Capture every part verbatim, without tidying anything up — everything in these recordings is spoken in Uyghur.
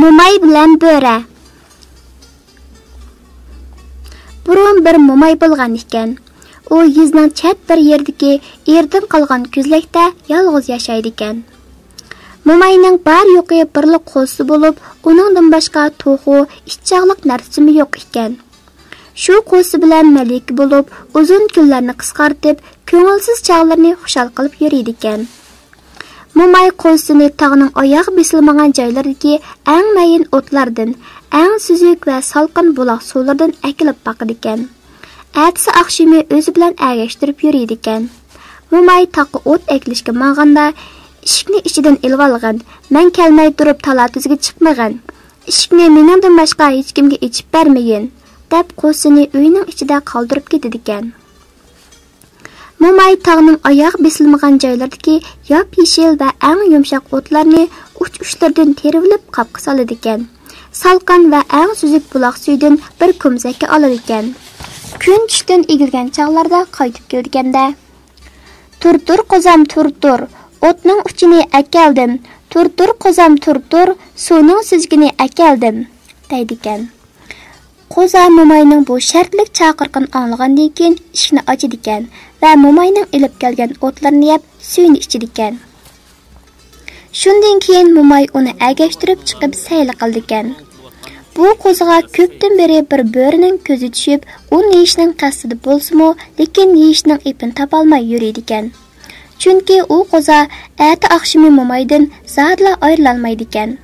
موماي بىلەن بۆرە. بۇرۇن بىر موماي بولغان ئىكەن. ئۇ يېزىنىڭ چەت بىر يېرىدىكى ئېرىدىن قالغان كۆزلەكتە يالغۇز ياشايدىكەن. موماينىڭ بار يوقى بىرلا قوزىسى بولۇپ، ئۇنىڭدىن باشقا توخۇ، ئىت چاغلىق نەرسىمۇ يوق ئىكەن. شۇ قوزىسى بىلەن مەلىكە بولۇپ، ئۇزۇن كۈنلەرنى قىسقارتىپ، كۆڭۈلسىز چاغلىرىنى خۇشال قىلىپ يۈرىدىكەن. موماي قوزىسىنى تاغنىڭ ئاياغ بېسىلمىغان جايلىرىدىكى ئەڭ مەيىن ئوتلاردىن، ئەڭ سۈزۈك ۋە سالقىن بۇلاق سۇلىرىدىن ئەكېلىپ باقىدىكەن. ئەتىسى ئاخشىمى ئۆزى بىلەن ئەگەشتۈرۈپ يۈرىدىكەن. موماي تاغقا ئوت ئەكېلىشكە ماڭغاندا، ئىشىكنى ئىچىدىن ئېلىۋالغىن، مەن كەلمەي تۇرۇپ تالا-تۈزگە چىقمىغىن، ئىشىكنى مېنىڭدىن باشقا ھېچكىمگە ئېچىپ بەرمىگىن، دەپ قوزىسىنى ئۆينىڭ ئىچىدە قالدۇرۇپ كېتىدىكەن. موماي تاغنىڭ ئاياغ بېسىلمىغان جايلىرىدىكى ياپيېشىل ۋە ئەڭ يۇمشاق ئوتلارنى ئۇچ-ئۇچلىرىدىن تېرىۋېلىپ قاپقا سالىدىكەن. سالقىن ۋە ئەڭ سۈزۈك بۇلاق سۈيىدىن بىر كومزەككە ئالىدىكەن. كۈن چۈشتىن ئېگىلگەن چاغلاردا قايتىپ كېلىدىكەندە، «تۇر، تۇر، قوزام، تۇر، تۇر، ئوتنىڭ ئۇچىنى ئەكەلدىم، تۇر، تۇر، قوزام، تۇر، تۇر، سۇنىڭ سۈزگىنى ئەكەلدىم» دەيدىكەن. قوزا موماينىڭ بۇ شەرتلىك چاقىرىقىنى ئاڭلىغاندىن كېيىن ئىشىكنى ئاچىدىكەن ۋە موماينىڭ ئېلىپ كەلگەن ئوتلىرىنى يەپ سۈيىنى ئىچىدىكەن. شۇندىن كېيىن موماي ئۇنى ئەگەشتۈرۈپ چىقىپ سەيلە قىلىدىكەن. بۇ قوزىغا كۆپتىن بېرى بىر بۆرىنىڭ كۆزى چۈشۈپ، ئۇنى يېيىشنىڭ قەستىدە بولسىمۇ، لېكىن يېيىشنىڭ ئېپىنى تاپالماي يۈرىدىكەن. چۈنكى ئۇ قوزا ئەتە ئاخشىمى مومايدىن زادىلا ئايرىلالمايدىكەن.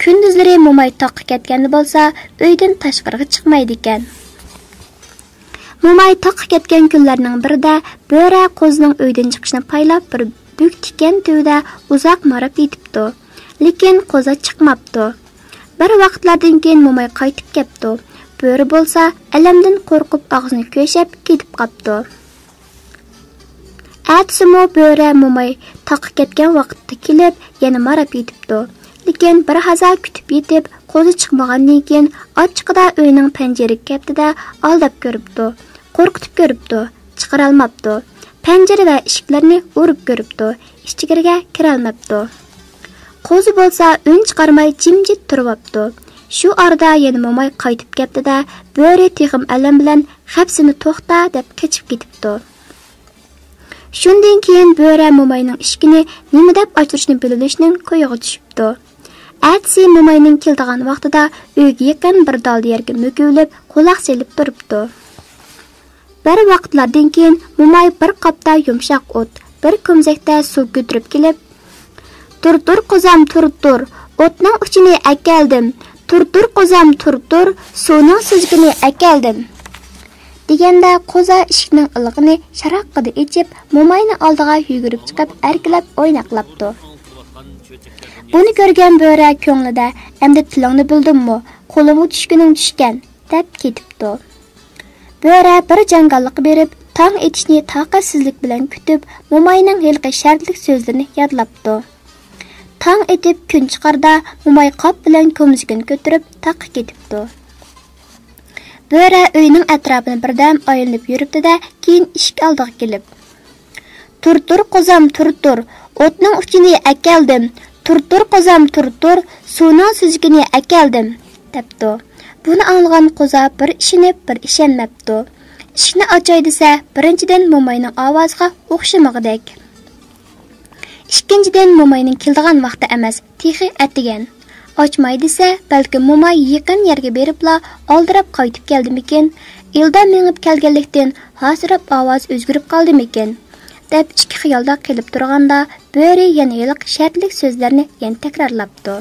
كۈندۈزلىرى موماي تاغقا كەتكەندە بولسا، ئۆيدىن تاشقىرىغا چىقمايدىكەن. موماي تاغقا كەتكەن كۈنلەرنىڭ بىرىدە بۆرە قوزىنىڭ ئۆيدىن چىقىشىنى پايلاپ، بىر بۈك تىكەن تۈۋىدە ئۇزاق ماراپ يېتىپتۇ. لېكىن قوزا چىقماپتۇ. بىر ۋاقىتلاردىن كېيىن موماي قايتىپ كەپتۇ. بۆرە بولسا ئەلەمدىن قورقۇپ ئاغزىنى كۆشەپ كېتىپ قاپتۇ. ئەتىسىمۇ بۆرە موماي تاغقا كەتكەن ۋاقىتتا كېلىپ، يەنە ماراپ يېتىپتۇ. لېكىن بىر ھازا كۈتۈپ يېتىپ، قوزا چىقمىغاندىن كېيىن، ئاچچىقىدا ئۆينىڭ پەنجىرىگە كەپتىدە ئالداپ كۆرۈپتۇ، قورقۇتۇپ كۆرۈپتۇ، چىقىرالماپتۇ. پەنجىرە ۋە ئىشىكلەرنى ئۇرۇپ كۆرۈپتۇ، ئىچكىرىگە كىرەلمەپتۇ. قوزا بولسا ئۈن چىقارماي جىمجىت تۇرۇۋاپتۇ. شۇ ئارىدا يەنە موماي قايتىپ كەپتىدە، بۆرە تېخىمۇ ئەلەم بىلەن، «خەپسىنى توختا» دەپ قېچىپ كېتىپتۇ. شۇندىن كېيىن بۆرە موماينىڭ ئىشىكىنى نېمە دەپ ئاچۇرۇشنى بىلىۋېلىشنىڭ كويىغا چۈشۈپتۇ. ئەتىسى موماينىڭ كېلىدىغان ۋاقتىدا ئۆيگە يېقىن بىر دالدا يەرگە مۆكۈۋېلىپ، قۇلاق سېلىپ تۇرۇپتۇ. بىر ۋاقىتلاردىن كېيىن موماي بىر قاپتا يۇمشاق ئوت، بىر كومزەكتە سۇ كۆتۈرۈپ كېلىپ، «تۇر، تۇر، قوزام، تۇر، تۇر، ئوتنىڭ ئۇچىنى ئەكەلدىم، تۇر، تۇر، قوزام، تۇر، تۇر، سۇنىڭ سۈزگىنى ئەكەلدىم» دېگەندە، قوزا ئىشىكنىڭ ئىلىقىنى شاراققىدە ئېچىپ، موماينىڭ ئالدىغا يۈگۈرۈپ چىقىپ، ئەركىلەپ ئويناقلاپتۇ. بۇنى كۆرگەن بۆرە كۆڭلىدە، «ئەمدى تىلىڭنى بىلدىممۇ؟ قولۇمغا چۈشكىنىڭ چۈشكەن» دەپ كېتىپتۇ. بۆرە بىر جاڭگاللىققا بېرىپ، تاڭ ئېتىشنى تاقەتسىزلىك بىلەن كۈتۈپ، موماينىڭ ھېلىقى شەرتلىك سۆزلىرىنى يادلاپتۇ. تاڭ ئېتىپ كۈن چىقاردا، موماي قاپ بىلەن كومزىكىنى كۆتۈرۈپ، تاغقا كېتىپتۇ. بۆرە ئۆينىڭ ئەتراپىنى بىردەم ئايلىنىپ يۈرۈپتۇ-دە، كېيىن ئىشىك ئالدىغا كېلىپ، «تۇر، تۇر، قوزام، تۇر، تۇر، ئوتنىڭ ئۇچىنى ئەكەلدىم، تۇر، تۇر، قوزام، تۇر، تۇر، سۇنىڭ سۈزۈكىنى ئەكەلدىم» دەپتۇ. بۇنى ئاڭلىغان قوزا بىر ئىشىنىپ، بىر ئىشەنمەپتۇ. ئىشىكنى ئاچاي دېسە، بىرىنچىدىن، موماينىڭ ئاۋازىغا ئوخشىمىغۇدەك. ئىككىنچىدىن، موماينىڭ كېلىدىغان ۋاقتى ئەمەس، تېخى ئەتىگەن. ئاچماي دېسە، بەلكىم موماي يېقىن يەرگە بېرىپلا ئالدىراپ قايتىپ كەلدىمىكىن، ئىلدا مېڭىپ كەلگەنلىكتىن ھاسىراپ ئاۋازى ئۆزگىرىپ قالدىمىكىن، دەپ ئىككى خىيالدا قېلىپ تۇرغاندا، بۆرە يەنە ھېلىقى شەرتلىك سۆزلەرنى يەنە تەكرارلاپتۇ.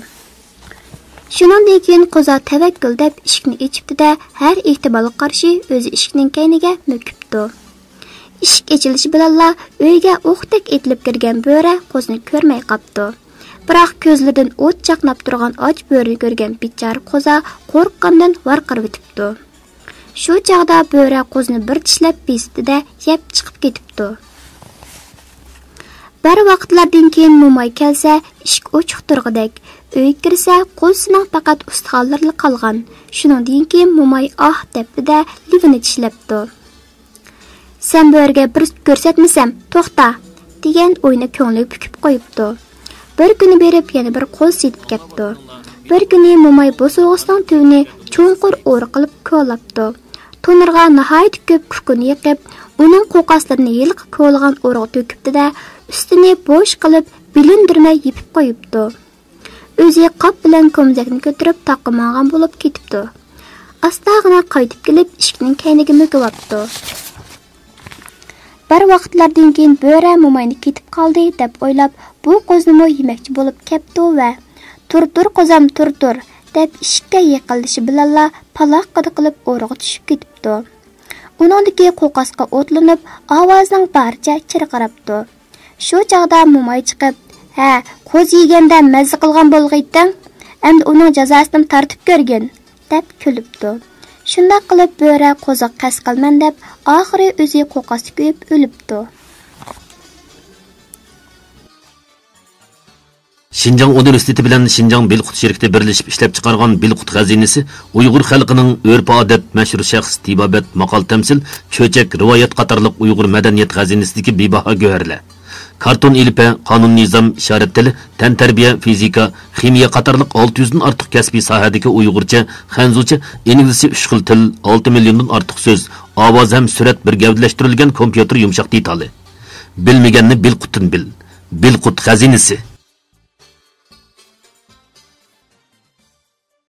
شۇنىڭدىن كېيىن قوزا تەۋەككۈل دەپ ئىشىكنى ئېچىپتۇ-دە، ھەر ئېھتىمالغا قارشى ئۆزى ئىشىكنىڭ كەينىگە مۆكۈپتۇ. ئىشىك ئېچىلىشى بىلەنلا ئۆيگە ئوقتەك ئېتىلىپ كىرگەن بۆرە قوزىنى كۆرمەي قاپتۇ. بىراق كۆزلىرىدىن ئوت چاقناپ تۇرغان ئاچ بۆرىنى كۆرگەن بىچارە قوزا قورققاندىن ۋارقىرىۋېتىپتۇ. شۇ چاغدا بۆرە قوزىنى بىر چىشلەپ بېسىپتۇ-دە، يەپ چىقىپ كېتىپتۇ. بىر ۋاقىتلاردىن كېيىن موماي كەلسە، ئىشىك ئوچۇق تۇرغۇدەك. ئۆيگە كىرسە، قوزىسىنىڭ پەقەت ئۇستىخانلىرىلا قالغان. شۇنىڭدىن كېيىن موماي ئاھ دەپتۇ-دە، لېۋىنى چىشلەپتۇ. «سەن بۆرىگە بىر كۆرسەتمىسەم، توختا!» دېگەن ئوينى كۆڭلىگە پۈكۈپ قويۇپتۇ. بىر كۈنى بېرىپ يەنە بىر قوزا سېتىپ كەپتۇ. بىر كۈنى موماي بوسۇغىسىنىڭ تۈۋىنى چوڭقۇر ئورا قىلىپ كولاپتۇ. تونۇرغا ناھايىتى كۆپ كۇكۇنى يېقىپ، ئۇنىڭ قوقاسلىرىنى ھېلىقى كولىغان ئورىغا تۆكۈپتۇ-دە، ئۈستىنى بوش قىلىپ، بىلىندۈرمەي يېپىپ قويۇپتۇ. ئۆزى قاپ بىلەن كومزەكنى كۆتۈرۈپ تاغقا ماڭغان بولۇپ كېتىپتۇ. ئاستاغىنا قايتىپ كېلىپ، ئىشىكنىڭ كەينىگە مۆكۈۋاپتۇ. بىر ۋاقىتلاردىن كېيىن بۆرە موماينى كېتىپ قالدى دەپ ئويلاپ، بۇ قوزىنىمۇ يېمەكچى بولۇپ كەپتۇ ۋە، «تۇر، تۇر، قوزام، تۇر، تۇر!» دەپ ئىشىككە يېقىنلىشى بىلەنلا پالاققىدە قىلىپ ئورىغا چۈشۈپ كېتىپتۇ. ئۇنىڭدىكى قوقاسقا ئوتلىنىپ، ئاۋازىنىڭ بارىچە چىرقىراپتۇ. شۇ چاغدا موماي چىقىپ، «ھە، قوز يېگەندە مەززە قىلغان بولغىيتتىڭ، ئەمدى ئۇنىڭ جازاسىنىمۇ تارتىپ كۆرگىن!» دەپ كۈلۈپتۇ. شۇنداق قىلىپ بۆرە قوزىغا قەست قىلىمەن دەپ، ئاخىرى ئۆزى قوقاستا كۆيۈپ ئۆلۈپتۇ. شىنجاڭ ئۇنىۋېرسىتېتى بىلەن شىنجاڭ بىلقۇت شىركىتى بىرلىشىپ ئىشلەپچىقارغان بىلقۇت خەزىنىسى ئۇيغۇر خەلقىنىڭ ئۆرپ-ئادەت، مەشھۇر شەخس، تېبابەت، ماقال-تەمسىل، چۆچەك، رىۋايەت قاتارلىق ئۇيغۇر مەدەنىيەت خەزىنىسىدىكى بىباھا گۆھەرلەر. كارتون ئېلىپبە، قانۇن-نىزام، ئىشارەت تىلى، تەنتەربىيە، فىزىكا، خىمىيە قاتارلىق ئالتە يۈزدىن ئارتۇق كەسپىي ساھەدىكى ئۇيغۇرچە، خەنزۇچە، ئىنگلىزچە ئۈچ خىل تىل، ئالتە مىليوندىن ئارتۇق سۆز، ئاۋاز ھەم سۈرەت بىر گەۋدىلەشتۈرۈلگەن كومپيۇتېر يۇمشاق دېتالى. بىلمىگەننى بىلقۇتتىن بىل. بىلقۇت خەزىنىسى.